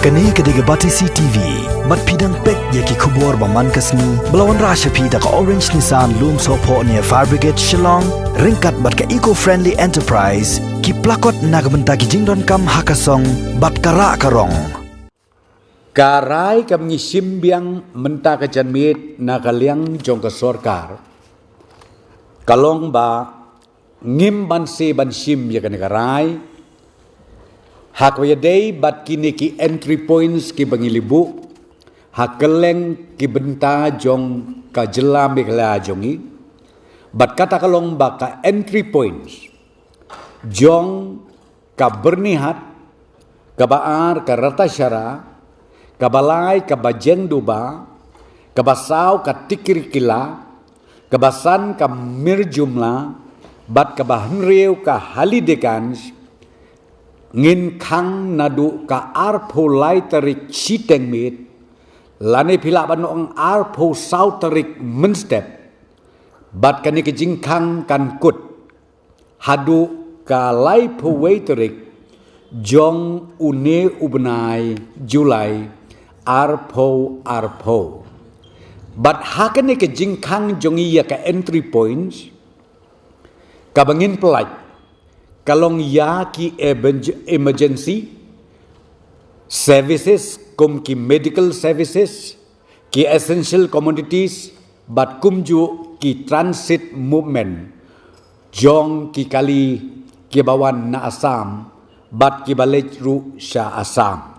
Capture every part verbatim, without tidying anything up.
Kane ka dei ka Batesi T V. Bad phi dang peit ïa ki khubor ba man ka sngi ba la wanrah sha phi da ka Orange Nissan Lumsohphoh near Fire Brigade Shillong, ryngkat bad ka Eco Friendly Enterprise, ki plakot na ka bynta ki jingdonkam ha ka song bad ka rah ka rong. Ka rai kam ngi shim biang mynta ka janmiet na ka liang jong ka sorkar ka long ba ngim banse ban shim ïa kane ka rai ha kaba ïadei bad kine ki entry points kiba ngi la buh ha kylleng ki bynta jong ka jylla Meghalaya jong ngi. Bad kata ka long ba ka entry points jong ka Byrnihat, kaba ar ka Ratashahar, kaba lai ka Bajengduba, kaba saw ka Tikrikilla, kaba san ka Mirjumla, bad kaba hynriew ka Halidiganj, ngin khang naduh ka arphew lai tarik shiteng miet, lane phi lah ban ong arphew saw tarik mynstep. Bad kane ka jingkhang kan kut haduh ka laiphew wei tarik jong une u bnai July arphew arphew. Bad ha kane ka jingkhang jong ngi ïa ka entry points, kaba ngin pynlait ka long ïa ki emerg-, emergency services, kum ki medical services, ki essential commodities, bad kumjuh ki transit movement jong ki kali kiba wan na Assam bad kiba leit ruh sha Assam.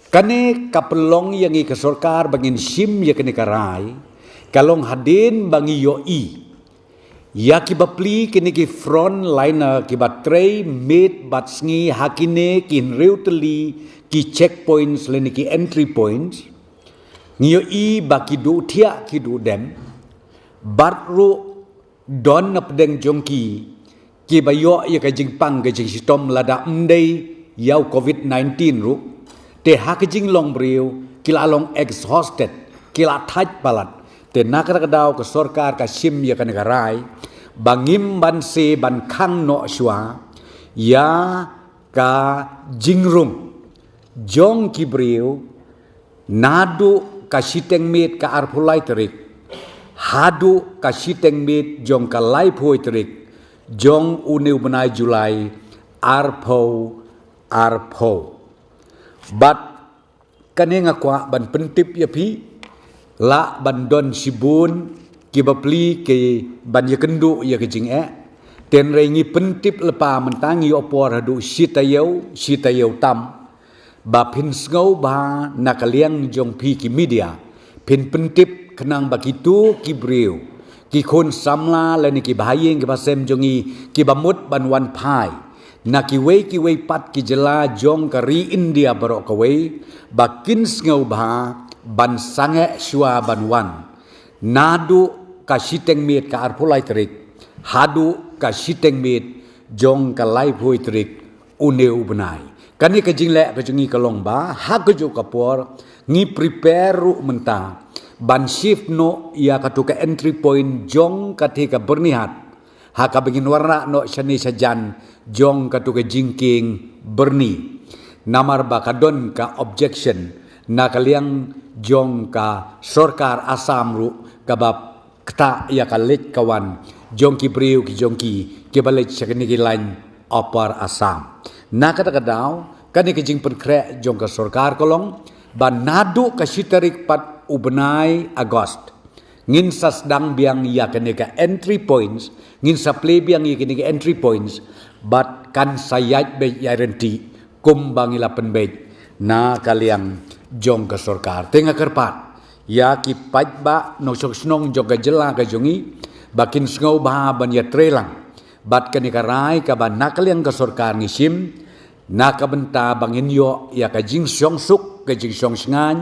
Kane ka pynlong ïa ngi ka sorkar ba ngin shim ïa kane ka rai ka long hadien ba ngi ïohi ïa kiba plie kine ki frontliner kiba trei miet bad sngi ha kine ki hynriew tylli ki checkpoints lane ki entry points. Ngi ïohi ba ki duh thiah ki duh dem, bad ruh don na pdeng jong ki kiba ïoh ïa ka jingpang ka jingshitom lada ym dei ïa u covid nineteen ruh. Te ha ka jinglong briew ki la long exhausted, ki la thait palat. Te na kata ka daw ka sorkar ka shim ïa kane ka rai ba ngim banse ban khang noh shuwa ïa ka jingrung jong ki briew naduh ka shiteng miet ka arphew lai tarik haduh ka shiteng miet jong ka laiphew tarik jong une u bnai July arphew arphew. Bad kane nga kwah ban pyntip ïa phi, lah ban don shibun kiba plie ki ban ïakynduh ïa ka jingeh. Hynrei ngi pyntip lypa mynta, ngi ïoh por haduh shi taïew, shi taïew tam, ba phin sngewbha na ka liang jong phi ki media phin pyntip khnang ba kito ki briew, ki khun samla lane ki bahaïing ki bahasem jong ngi kiba mut ban wan phai na kiwei kiwei pat ki jylla jong ka ri India baroh kawei, ba kin sngewbha ban sangeh shuwa ban wan naduh ka shiteng miet ka arphew lai tarik haduh ka shiteng miet jong ka laiphew tarik une u bnai. Kane ka jingleh ka jong ngi ka long ba ha kajuh ka por ngi prepare ruh mynta ban shift noh ïa katu ka entry point jong kata ka Byrnihat ha kaba ngin wanrah noh shane shajan jong katu ka jingkieng byrni. Namar ba ka don ka objection na ka liang jong ka sorkar Assam ruh kaba ktah ïa ka leit ka wan jong ki briew ki jong ki kiba leit sha kine ki lain Upper Assam. Na kata ka daw kane ka jingpynkhreh jong ka sorkar ka long ba naduh ka shi tarik pat u bnai August ngin sa sdang biang ïa kane ka entry points, ngin sa plie biang ïa kane ka entry points, bad kan sa ïaid beit ïaid ryntih kumba ngi la pynbeit na ka liang jong ka sorkar. Te nga kyrpad ïa ki paidbah nongshong shnong jong ka jylla ka jong ngi ba kin sngewbha ban ïatreilang bad kane ka rai kaba na ka liang ka sorkar ngi shim, na ka bynta ba ngin ïoh ïa ka jingshong suk, ka jingshong shngaiñ,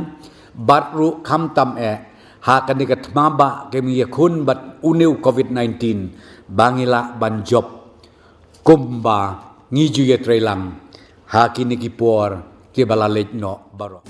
bad ruh khamtam eh ha kane ka thma ba ka ïakhun bad une u covid nineteen ba ngi lah ban jop kumba ngi ju ïatreilang ha kine ki por kiba la leit noh baroh.